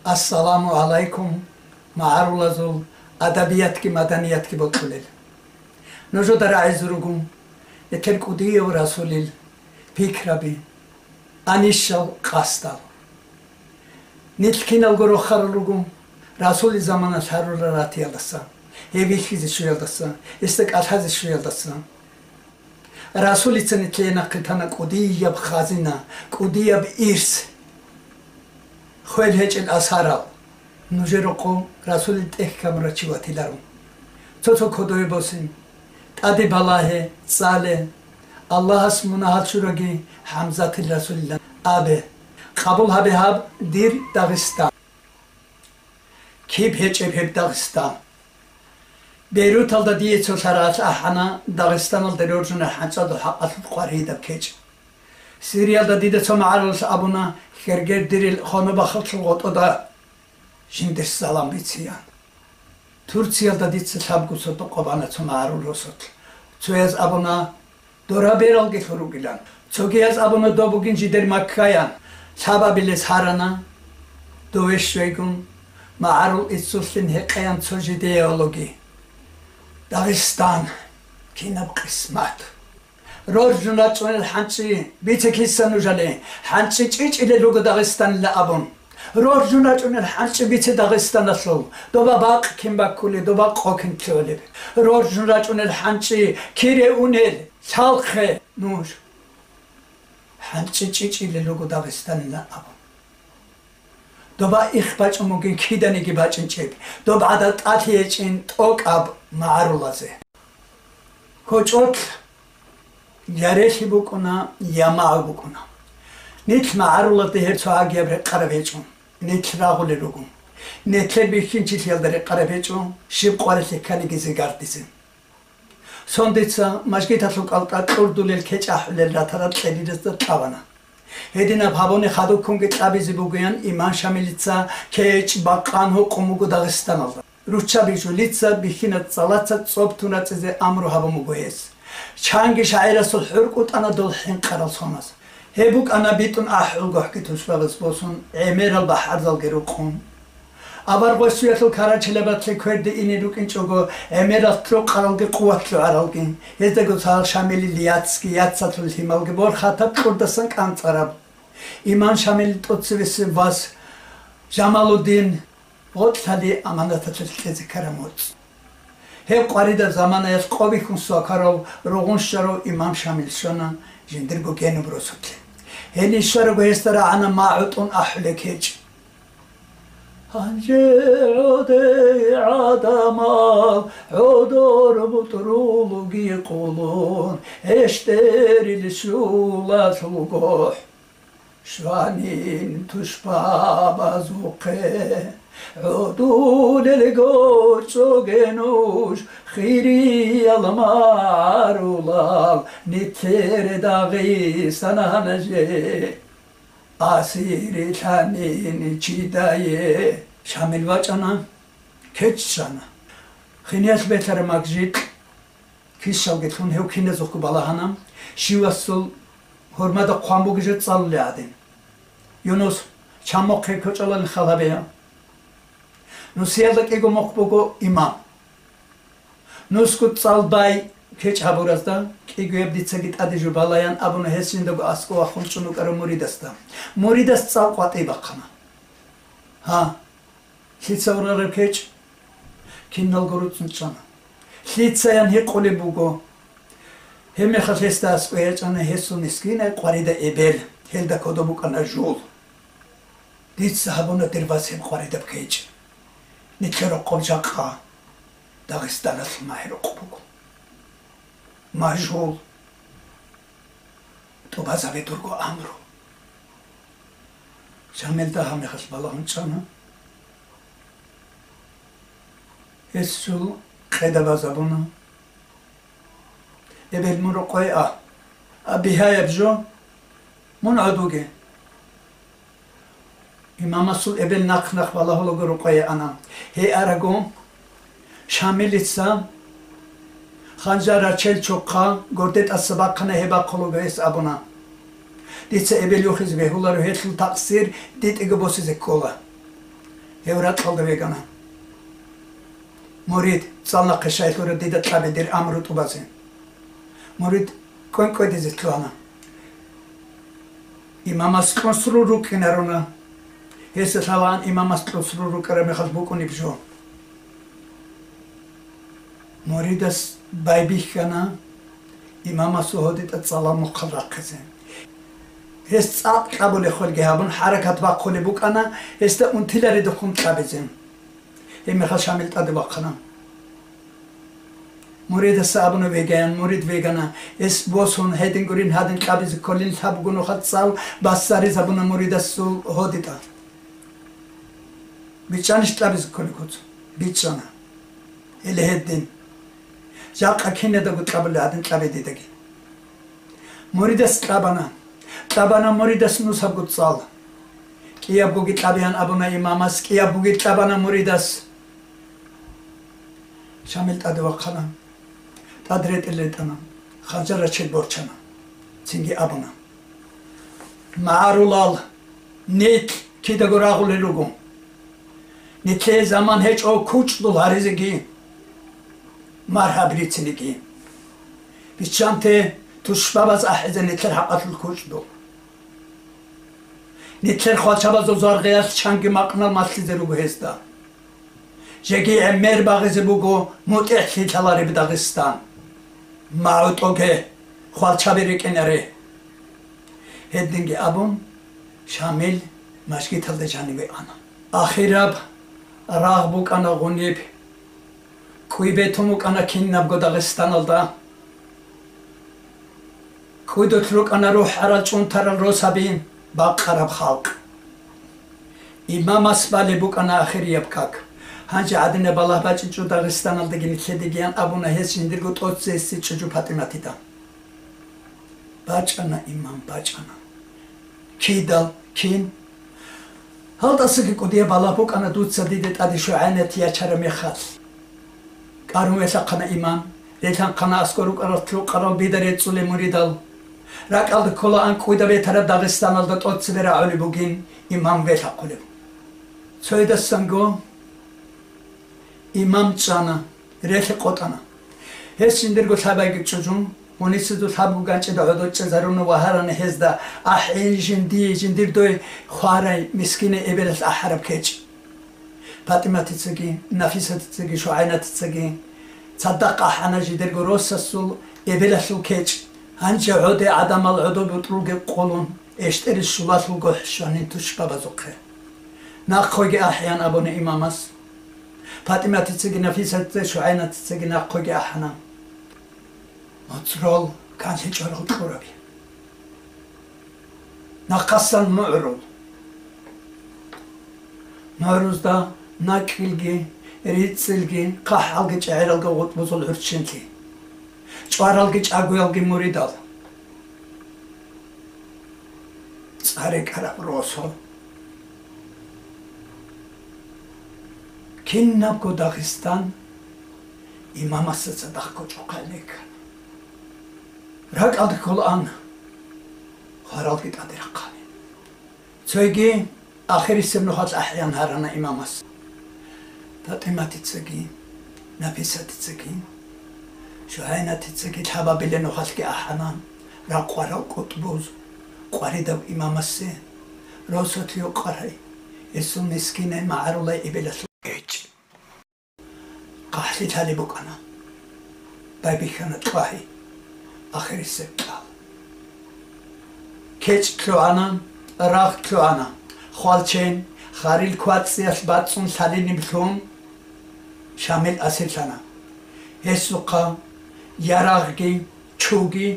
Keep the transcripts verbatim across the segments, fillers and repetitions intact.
Ассаламу гӀалайкум, магӀарулазул адабиятги маданиятги бокьулел. Нужеда рагӀизе руго нилъер кӀудияв расулил пикраби, анищал къасдал. Нилъ киналго рохарал руго расулил заманалъ гьарурал ратиялдаса, гьев вихьизе щвеялдаса, гьесда кӀалъазе щвеялдаса. Расулица нилъее нахъе тана кӀудияб хазина, кӀудияб ирс, хвел гьечӀел асарал. Нужер рокъов расулил тӀехь камурав чи ватиларо. Цо-цо кодове босин, тӀаде балагье, цӀале, Аллагьас мунагьал чураги ХӀамзатил расулилан абе, къабул гьабе гьаб дир Дагъистан. Киб гьечӀеб гьеб Дагъистан? Бейруталда дие цо лъарагӀалъ ахӀана Дагъистаналде роржунел хӀанчӀазул хӀакъалъулъ къваригьидаб кечӀ. Сириялда дида цо магӀарулас абуна, хергер дирил хонобахалъул гъотӀода жиндир салам бицеян. Турциялда дица лъабго цо докъо бана цо магӀарул росулъ. Цояз абуна, дора бералги лъур ругилан. Цогияз абуна, доб бугин жидер Маккаян. Лъабабилез гьарана, дове щвейгун, магӀарул иццулъин гьекъеян цо жидеологи. Дагъистан, кинаб къисмат! Роржун рачӀунел хӀанчӀи, бице киса нужале, хӀанчӀи чӀичӀилел руго Дагъистанила абун. Роржун рачӀунел хӀанчӀи бице Дагъистаналъул, доба бакъ кин баккулеб, доба къо кин лъолеб. Роржун рачӀунел хӀанчӀи кире унел, лъалхъе нуж. ХӀанчӀи чӀичӀилел руго Дагъистанила абун. Доба их бачӀун бугин киданиги бачӀинчӀеб, доб гӀадал тӀалъи гьечӀин тӀокӀаб магӀарулазе. КочӀолъ я релъи букӀуна, я магӀу букӀуна. Нилъ магӀарулазде гьеб цо гьагияб рекъараб гьечӀо. Нилъ рагъулел руго. Нилъер бихьинчилъиялда рекъараб гьечӀо, щиб къварилъи кканиги зигардизе. Сон дица мажгиталъул кӀалтӀа кьурдулел кечӀ ахӀулел ратарал кьелиразда кьабана. Гьединаб гьабуни хадубккунги кьабизе бугоян имам Шамилица кечӀ бакъан гьукъун буго Дагъистаналда. Руччаби жулица, бихьиназ цӀалаца цӀоб тун рацӀизе амру гьабун буго гьес. Чанги шагӀирасул хӀур кӀутӀана дол хӀинкъарал соназ. Гьеб букӀана битӀун ахӀулгохӀги тушбабаз босун, гӀемерал бахӀарзалги рукъун. Авар гъосиялъул карачелабатлъи кверде ине рукӀинчӀого, гӀемерал рокъаралги къуват лъугӀаралги, гьездаго цадахъ Шамилил яцги яцалъул лъималги борхатаб кьурдасан кӀанцӀараб. Имам Шамилил тӀоцевесев вас Жамалудин гъоркьлъали аманаталъе кьезе ккараб моцӀ. Гьеб къваридаб заманаялъ къо бихьун свакарав ругъун щварав имам Шамил щвана жиндирго генуб росулъе. Гьенив щварабго гьесда рагӀана магӀу тӀун ахӀулеб кечӀ. Гьанже гӀодей гӀадамал гӀодор бутӀрулги къулун, гьещтӀерил щулалъул гохӀ. Щванин тушбабазухъе, гӀодулелго чӀоге нуж, хириял магӀарулал, нилъер Дагъистан гьанже асирлъанин чидае. Шамил вачӀана, кечӀ щвана. Хиниялъ бетӀараб маг жикь. Кисалги лъун гьев киназухъе балагьана, щивасул гьурмада хъван бугеб жо цӀалулей гӀадин. Юнус, чамухъе кочӀалалин хал гьабе. Нусиялда кӀиго мухъ буго имам. Нусго цӀал бай кечӀ гьабуразда, кӀигояб дицаги тӀаде жо балаян абуна гьес жиндаго аскӀов вахун чӀун вукӀарав муридасда. Муридас цӀал къватӀиб бахъана. Гьа, лъица урараб кечӀ? Киналго руцӀцӀун чӀана. Лъицаян гьикъулеб буго. Гьебмехалъ гьесда аскӀов ячӀана гьесул мискинай къваридаб эбел, гьелда кодоб букӀана жул. Дица гьабуна, дир вас, гьеб къваридаб кечӀ. Нилъер рокъоб жакъа Дагъистаналъ магӀарукъ буго. Мажул. ТӀубазабе дурго амру. Шамилда гьаб мехалъ балагьун чӀана. Гьесул къеда базабуна. Эбел, мун рокъое а. А бигьаяб жо мун гӀодуге. Имамасул эбел нахъ-нахъ балагьулаго рокъое ана. Гьей араго, Шамилица ханжар рачел чохъа горде тӀаса бахъана, гьеб бахъулаго гьес абуна: «Дица эбел йохизе бегьуларо, гьелъул такъсир дитӀиго босизе ккола». Гьев ракьалда вегана. Мурид, цӀалнахъе шайилъура дида кьабе дир амру тӀубазе. Мурид кӀвен-кӀведизе лъугьана. Имамас кьун сру рукӀинаруна. Гьесда лъалаан имамас кьун сру рукӀараб мехалъ букӀунеб жо. Муридас байбихьана имамасул гьодитӀа цӀалал мухъал рахъизе. Гьес цӀакъ кьабулеб хвелги гьабун, хӀаракат бахъулеб букӀана, гьесда унтиларедухъун кьабизе. Гьеб мехалъ Шамил тӀаде вахъана. Муридасда абуна вегаян, мурид вегана. Гьес босун, гьедин гурин гьадин кьабизе кколин, лъабго нухалъ цӀал бассаризабуна муридасул гьодитӀа. БичӀчӀанищ кьабизе кколеб куц? БичӀчӀана. Гьеле гьедин. Жакъа кинадаго кьабулеб гьадин кьабе дидаги. Муридас кьабана. Кьабана муридас нусабго цӀал. КӀиябгоги кьабеян абуна имамас, кӀиябгоги кьабана муридас. Шамил тӀаде вахъана. ТӀад ретӀел ретӀана. Ханжар рачел борчана. Цинги абуна: «МагӀарулал, нилъ кидаго рагъулел руго. Нилъее заман гьечӀо кучӀдул гьаризеги, маргьаб рицинеги. Биччанте тушбабаз ахӀизе нилъер хӀакъалъулъ кучӀдул. Нилъер хвалчабазул заргъиялъ чанги макънал малъизе руго гьезда. Жеги гӀемер багъизе буго мутӀигӀлъи лъалареб Дагъистан. МагӀу тӀоге, хвалчаби рекӀинаре». Гьединги абун, Шамил мажгиталда жаниве ана. Ахираб рагъ букӀана гъуниб. КӀуй бетун букӀана кинабго Дагъистаналда. КӀудулъ рукӀана рухӀарал чӀунтарал росаби, бакъараб халкъ. Имамас балеб букӀана ахирияб как. Гьанже гӀадинаб балагь бачӀичӀо Дагъистаналдаги нилъедегиян абуна гьес жиндирго тӀоцеясе чӀужу ПатӀиматида. БачӀана имам, бачӀана. Кидал, кин? Гьалдасаги кӀудияб балагь букӀана дуца диде тӀаде шугӀайнат ячараб мехалъ. КӀарун велъахъана имам, релъанхъана аскӀор рукӀарал лъукъарал бида рецӀцӀулел муридал. РакӀалда кколаан кӀуда бетараб Дагъистаналда тӀоцебе рагӀулеб бугин имам велъахъулеб. Цойдасанго имам чӀана, релъи къотӀана. Гьес жиндирго лъабайги чӀужун, гьунисезул лъабго ганчӀида гӀодор чӀезаруна ва гьарана гьезда: «АхӀи, жинди, жиндир дой хварай, мискинай эбелалъ ахӀараб кечӀ». ПатӀиматицаги, Нафисатицаги, ШугӀайнатицаги цадахъ ахӀана жидерго росасул эбелалъул кечӀ. Гьанже гӀоде гӀадамал гӀодобе бутӀрулги къулун, эштӀери щулалъул гохӀ щванин тушбабазухъе. «Нахъойги ахӀеян», — абуна имамас. ПатӀиматицаги, Нафисатицаги, ШугӀайнатицаги нахъойги ахӀана. МоцӀрол канлъи чӀварал кьураби. Нахъасан мугӀрул. МугӀрузда накӀкӀилги, рицӀцӀилги, хъахӀалги чӀегӀералги гъутӀбузул гӀурччинлъи. ЧӀваралги чӀагоялги муридал. ЦӀа рекӀараб росо. Кинабго Дагъистан имамасда цадахъ кочӀохъайин рекана. РакӀалда кколаан хваралги тӀаде рахъани. Цойги ахирисеб нухалъ ахӀеян гьарана имамас. ПатӀиматицаги, Написатицаги, ШугӀайнатицаги лъабабилеб нухалъги ахӀана ракъварав кӀутӀбуз къваридав имамасе, росулъ йокъарай, гьесул мискинай магӀарулай эбелалъул кечӀ. ХъахӀлъи лъалеб букӀана. Байбихьана тӀагьи, ахирисеб кьал. КечӀ лъугӀана, рагъ лъугӀана, хвалчен, харил квацӀиялъ бацӀцӀун лъалинеблъун Шамил асирлъана. Гьесухъа ярагъги, чуги,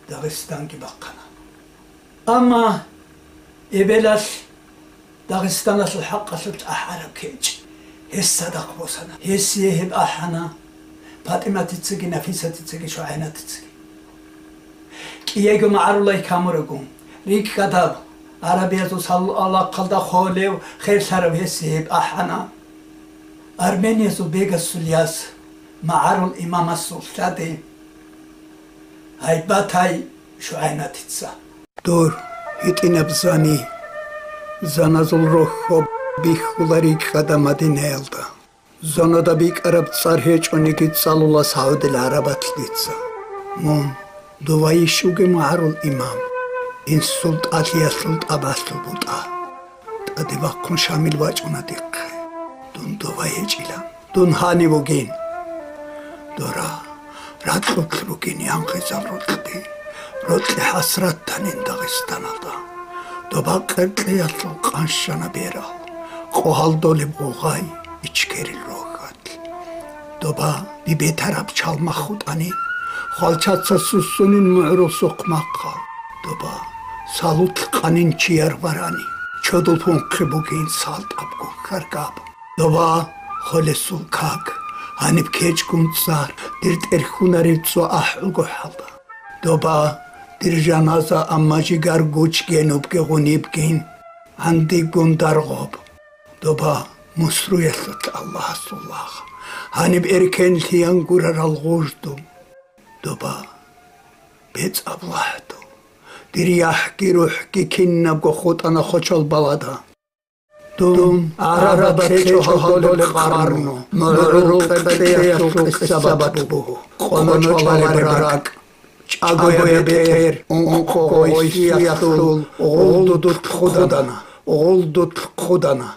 Дагъистанги бахъана. Амма эбелалъ Дагъистаналъул хӀакъалъулъ ахӀараб кечӀ гьес цадахъ босана. Гьесие гьеб ахӀана ПатӀиматицаги, Нафисатицаги, ШугӀайнатицаги. КӀиего магӀарулай камурагун, рикӀкӀадаб, гӀарабиязул саллалахъалда холев, херлъарав гьесие гьеб ахӀана. Армениязул бегасул яс, магӀарул имамасул лъади, гьайбатай ШугӀайнатица. Дур гьитӀинаб зани, заназул рохьоб. бихьула рикӀкӀада Мадинаялда. Зонада бикӀараб цӀар гьечӀониги цӀалула сагӀудил гӀарабат дица. Мун, дова йищ вугев магӀарул имам, инсул тӀалъиялъул тӀабалъул бутӀа. ТӀаде бахъун Шамил вачӀуна дихъе. Дун дова гьечӀила. Дун гьанив вугин. Дора, ракьулъ ругин янгъизал рокьи, рокьи хӀасрат танин Дагъистаналда. Доба къеркьеялъул къанщана берал, къо гьалдолеб гъугъай, ичкерил рогьат. Доба бибетараб чалмахъ хутӀанин, хвалчаца суссунин мугӀрул сохъмахъа. Доба салутлъ къанин чияр варани, чодул пунхъи бугин салтӀабго хьаргаб. Доба холесул как, гьаниб кечӀгун цӀар, дир тӀерхьунареб цо ахӀулго хӀалда. Доба, дир жаназа, амма жигар гучгенубги гъунибгин, гӀандигун даргъоб. Доба, мусруялъулъ Аллагьасул лагъ, гьаниб эркенлъиян гурарал гъужду. Доба, бецӀаб лахӀду, дир яхӀги рухӀги кинабго хутӀана хочал балада. Дун гӀарабат лъечӀо гьалдолеб къарну, мугӀрул къеркьеялъул къисабат буго, къо ночӀалареб ракӀ, чӀагояб бетӀер, ункъо гъойсиялъул гъулдуд хъудана, гъулдуд хъудана.